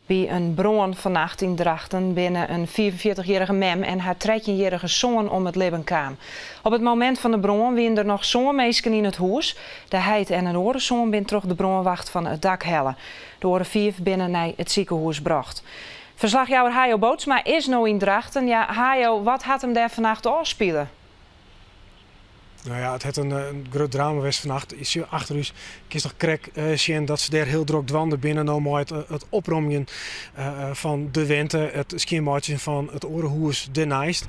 By in brân fannacht yn Drachten binne in 45-jierrige mem en har 13-jierrige soan om it libben kaam. Op it momint fan de brân wiene der noch sân minsken yn it hûs. De heit en in oare soan binne troch de brânwacht fan it dak helle. De oare fiif binne nei it sikehûs brocht. Ferslachjouwer Hayo Bootsma is no yn Drachten. Ja, Hayo, wat hat him dêr fannacht ôfspile? Nou ja, it hat in grut drama west fannacht. Achter ús kinst noch krekt sjen dat se dêr hiel drok dwaande binne no mei it opromjen fan de wente, it skjinmeitsjen fan it oare hûs derneist.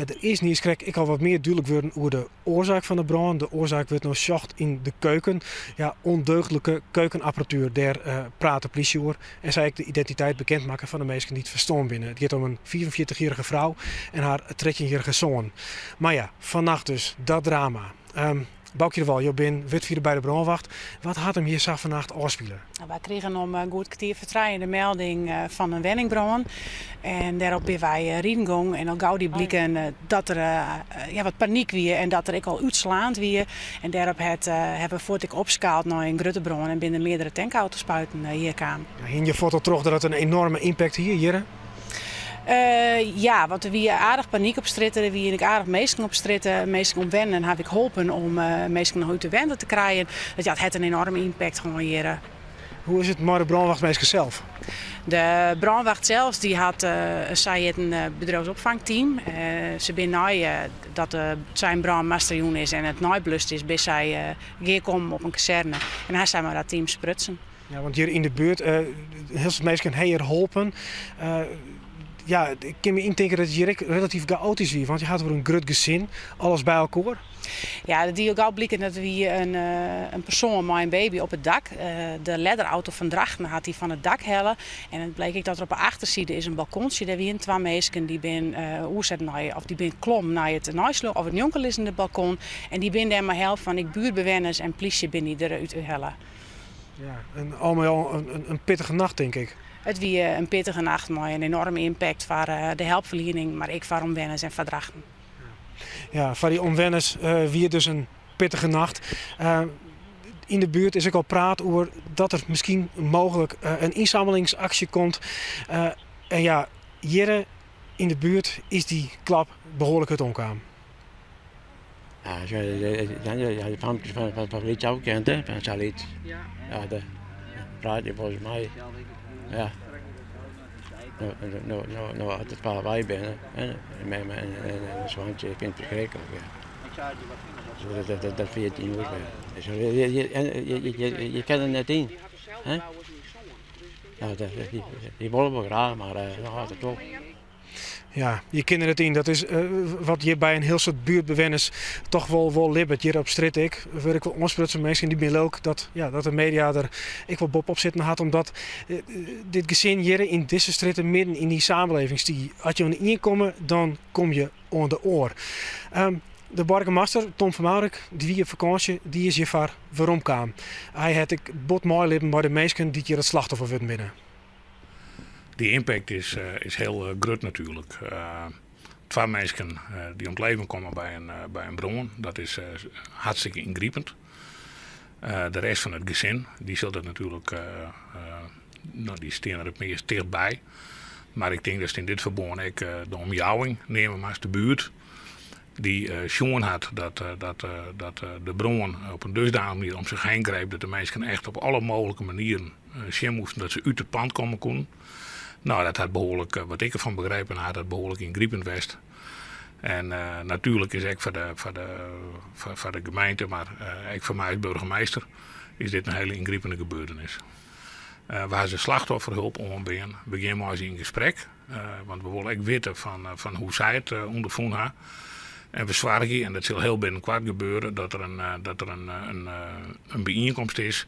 Der is niiskrekt ek al wat mear dúdlik wurden oer de oarsaak fan de brân. De oarsaak wurdt no socht yn de keuken. Ja, ûndeugdlike keukenapparatuer, dêr praat de plysje oer. En sy ek de identiteit bekend makke fan de minsken dy't ferstoarn binne. It giet om in 45-jierrige frou en har 13-jierrige soan. Mar ja, fannacht dus, dat drama. Boukje de Wal, jo binne wurdfierder by de brânwacht. Wat hat him hjir sa fannacht ôfspile? Wy krigen om goed kertier foar trijen de melding fan in wenningbrân. En dêrop binne wy riden gong en al gau die bliken dat der ja, wat panyk wie en dat der ek al útslaand wie. En dêrop het, hawwe we fuort ek opskaald nei in grutte brân en binne der meardere tankautospuiten hjir kaam. Ja, hiene je fuort al troch dat it in enorme impact hie hjir? Ja, want der wie aardich panyk op strjitte. Der wiene ek aardich minsken op strjitte. Minsken omwennen haw ik holpen om minsken noch út de wente te krijen. Dus ja, it hat in enorme impact hân hjir. Hoe is it mei de brânwachtminsken sels? De brânwacht sels dy hat in sahitte bedriuwsopfangteam. Se binne nei dat de sein brân master jûn is en it neiblust is, binne sy gearkommen op in kazerne en ha sy mei dat team sprutsen. Ja, want hjir yn de buert, hiel soad minsken ha hjir holpen. Ja, ik kin my yntinke dat it hjir ek relatyf gaoatysk wie, want je hat oer in grut gesin, alles by elkoar. Ja, it die al gau bliken dat wie in persoan mei in baby op it dak. De ledderauto fan Drachten hat dy fan it dak helle. En it bleek ek dat der op de achterside is in balkontsje. Dêr wiene twa minsken dy binne oerset nei, of dy binne klommen nei it neislo of it njonkenlizzende balkon. En dy binne dêr mei help fan ek buertbewenners en plysje binne dy derút helle. Ja, en al mei al in pittige nacht tink ik. It wie in pittige nacht mei in enorme impact foar de helpferliening, mar ek foar omwenners en foar Drachten. Ja, foar dy omwenners wie it dus in pittige nacht. Yn de buert is ek al praat oer dat der miskien mooglik in ynsammelingsaksje komt. En ja, hjir yn de buert is dy klap behoarlik hurd oankaam. Ja, ja, de famkes fan lyts ôf kent, hè, fan sa lyts. Ja, dêr praat je wolris mei. Ja. No, no, no, no, as der twa wei binne, hè, mem en in soantsje, ik fyn it ferskriklik, ja. Dat, dat, dat ferjit je noait wer. Je kinne der net yn, hè. Ja, je wolle wol graach, mar dan hâldt it op. Ja, je kinne der net yn. Dat is wat hjir by in hiel soad buertbewenners toch wol, wol libbet. Hjir op strjitte ek wurd ik wol oansprutsen. Minsken dy binne lilk dat, ja, dat de media der ek wol boppe-op sitten hat. Omdat dit gesin hjir yn dizze strjitte midden yn dy samenleving stie. As je oan de ien komme, dan komme je oan de oar. De boargemaster, Tom van Mourik, dy wie op fakânsje, dy is hjirfoar weromkaam. Hy hat ek bot meilibben mei de minsken dy't hjir it slachtoffer wurden binne. Die impact is hiel grut natuerlik. Twa minsken dy't om it leven komme by in brân, dat is hartstikke yngripend. De rest fan it gesin, dy sil dat natuerlik, no, dy stean der it meast tichtby. Mar ik tink datst yn dit ferbân ek de omjouwing neame moatst, de buert, dy't sjoen hat dat de brân op in dusdanige manier om sich heen greep dat de minsken echt op alle mooglike manieren sjen moasten dat se út it pand komme koenen. No, dat hat behoarlik, wat ik derfan begrepen ha, dat behoarlik yngripend west. En natuerlik is ek foar de gemeente, mar ek foar my as burgemeester, is dit in hiele yngripende gebeurtenis. We ha se slachtofferhulp oanbean. We gean mei se yn gesprek, want we wolle ek witte fan hoe sy it ûnderfûn ha. En we soargje, en dat sil hiel binnenkoart gebeure, dat der in byienkomst is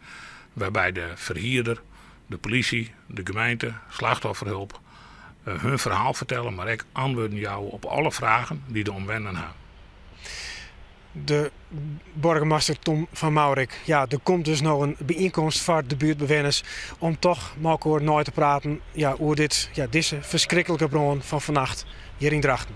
wêrby de ferhierder, de polysje, de gemeente, slachtofferhulp hun ferhaal fertelle, mar ek antwurden jouwe op alle fragen dy't de omwennenden ha. De boargemaster Tom van Mourik. Ja, der komt dus no in byienkomst foar de buertbewenners om toch mei elkoar nei te praten ja, oer dit, ja, dizze ferskriklike brân fan fannacht hjir yn Drachten.